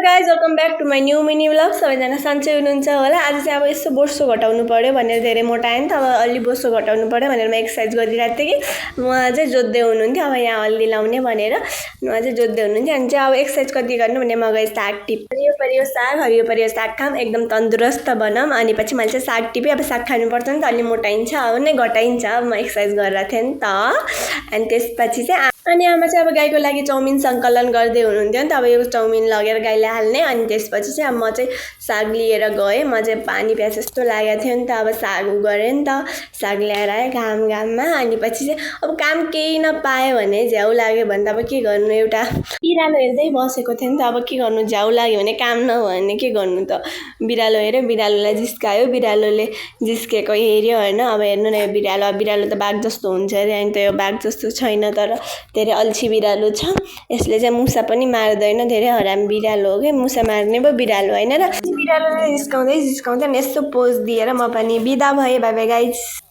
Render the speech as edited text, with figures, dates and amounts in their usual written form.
Guys welcome back to my new mini vlog. सबैजना सन्चै हुनुहुन्छ होला। आज चाहिँ अब यस्तो बोसो घटाउनु पऱ्यो भनेर धेरै मोटाएँ नि त, अब अलि बोसो घटाउनु पऱ्यो भनेर म एक्सर्साइज गरिरहेको थिएँ कि उहाँ चाहिँ जोत्दै हुनुहुन्थ्यो। अब यहाँ हल्दी लाउने भनेर उहाँ चाहिँ जोत्दै हुनुहुन्थ्यो। अनि चाहिँ अब एक्सर्साइज कति गर्नु भने म गएँ साग टिप। हरियो परियो साग खाऊँ, एकदम तन्दुरुस्त बनाऊँ। अनि पछि मैले चाहिँ साग टिपेँ। अब साग खानुपर्छ नि त, अलि मोटाइन्छ अब नै घटाइन्छ। अब म एक्सर्साइज गरेर थिएँ नि त। अनि त्यसपछि चाहिँ अनि आमा चाहिँ अब गाईको लागि चाउमिन सङ्कलन गर्दै हुनुहुन्थ्यो नि त। अब यो चाउमिन लगेर गाईलाई हाल्ने। अनि त्यसपछि चाहिँ अब म चाहिँ साग लिएर गएँ। म चाहिँ पानी प्यास जस्तो लागेको थियो नि त। अब साग गरेँ नि त, साग ल्याएर आएँ घाममा। अनि पछि चाहिँ अब काम केही नपाएँ भने झ्याउ लाग्यो भने त अब के गर्नु, एउटा बिरालो हेर्दै बसेको थियो नि त। अब के गर्नु, झ्याउ लाग्यो भने काम नभयो भने के गर्नु त। बिरालो हेऱ्यो, बिरालोलाई जिस्कायो, बिरालोले जिस्केको हेऱ्यो होइन। अब हेर्नु न, यो बिरालो त बाघ जस्तो हुन्छ अरे। अनि त यो बाघ जस्तो छैन, तर धेरै अल्छी बिरालो छ। यसले चाहिँ मुसा पनि मार्दैन, धेरै हरामी बिरालो हो कि, मुसा मार्ने पो बिरालो होइन र। बिरालोले जिस्काउँदै अनि यस्तो पोज दिएर म पनि बिदा भएँ। By by guys.